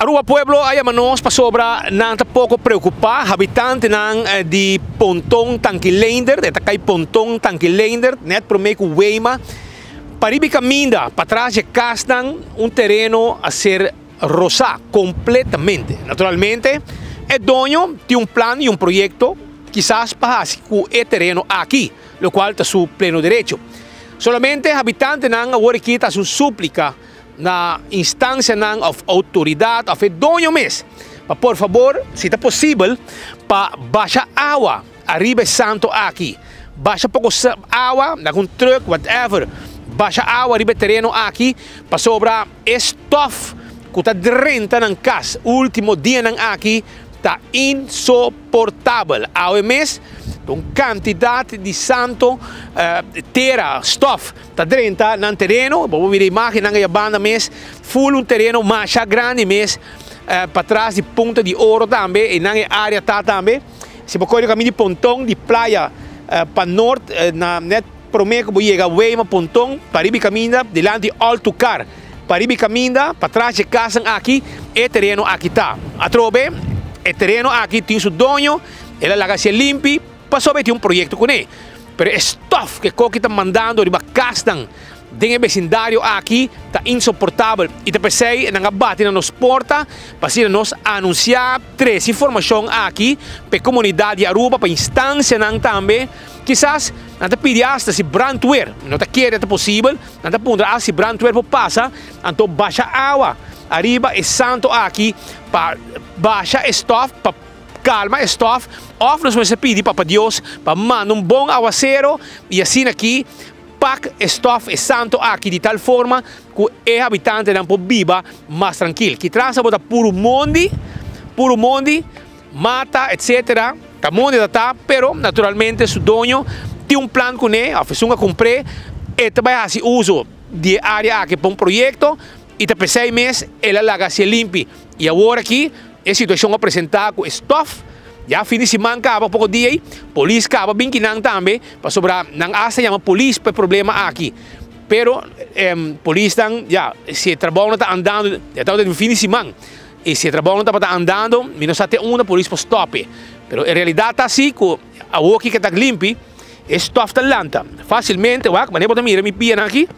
Aruba pueblo a yama nos pasobra nan ta poco preocupa. Habitantenan di Ponton Tanki Leendert, e ta cay Ponton Tanki Leendert, net prome cu Weima, pariba e caminda patras dje casnan un tereno a ser rosa completamente. Naturalmente e doño tin un plan y un proyecto kisas pa haci cu e tereno aki, locual ta su pleno derecho. Solamente habitantenan awor aki ta haci un suplica na instancianan of autoridad of e doño mes pa por fabor si ta posibel pa basha awa ariba e santo aki, basha poco awa na un truck whatever, basha awa riba e tereno aki pasobra e stof cu ta drenta nan cas ultimo dianan aki ta insoportabel. Awe mes ta un cantidad di santo tera, stof, Ta drenta nan tereno, bo por mira imagennan aya banda mes, full un tereno masha grandi mes, patras di Punta di Oro tambe, einan e area ta tambe. Si bo kore kaminda di Ponton di playa pa nort na net prome ku bo yega Weima Ponton, pariba e kaminda dilanti All To Car, pariba e kaminda patras dje kasnan aki e tereno aki ta. Atrobe e tereno aki tin su doño, el a laga hacié limpi pasobra e tin un proyecto kuné. Pero e stof ku e koki ta mandando riba kasnan den e besindario aki ta insoportabel i ta p'esei nan a bati na nos porta pa asina nos anunsiá trese informashon aki pa e komunidat di Aruba, pa instansianan tambe. Kisas nan ta pidi asta si brandweer, mi no ta kere ta posibel, nan ta puntra asta si brandweer por pasa anto basha awa ariba e santo aki pa basha e stof pa Kalma e stof of nos mester pidi Papa Dios pa manda un bon awasero y asina aki pak e stof e santo aki di tal forma cu e habitantenan por biba mas trankil. Ki trasa bo ta puru mondi, puru mondi, mata etc. Ta mondi ta ta, pero naturalmente su doño tin un plan cune of esun a cumpr'e e ta bay haci uso di e area aki pa un proyecto y ta p'esey mes el a laga haci'e limpi y awor aki E situashon a presentá ku e stòf ya fin di siman kaba poko dia ei, polis kaba bin ki nan tambe pasobra nan asta yama polis pa e problema aki. Pero polisnan ya si e trabou no ta andando, ya tabata den fin di siman, i si e trabou no tabata andando mi no sa te unda polis por stòp e. Pero e realidat ta asi ku awoki ke ta limpi e stòf ta lanta fasilmente, wak manera bo ta mira mi pianan aki,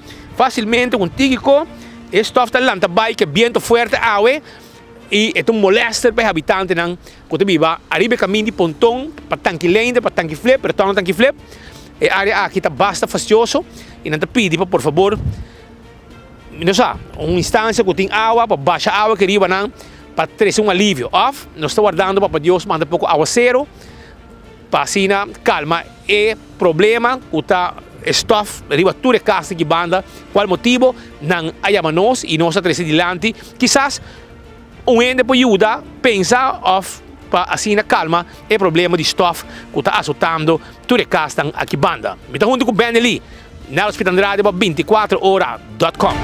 fasilmente ku un tiki ko e stòf ta lanta bai ke biento fuerte awe. I e ta un molester pa e habitantenan ku ta biba ariba e kamin di Ponton pa Tanki Leende, pa Tanki Flip, retorno Tanki Flip. E área aki ta basta fastioso i nan ta pidi pa por fabor, mi no sa, un instansia ku tin awa pa basha awa aki riba nan pa trese un alivio. Òf nos ta wardando pa Dios manda poko awaseru pa asina kalma e problema ku ta e stòf riba tur e kas aki banda. Kual motibo nan a yama nos i nos a trese dilanti? Kisas un hende por yuda pensa òf pa asina kalma e problema di stòf ku ta asotando tur e kasnan aki banda. Mi ta huntu ku Benny Lee, Nelspit Andrade pa 24 ora dot com.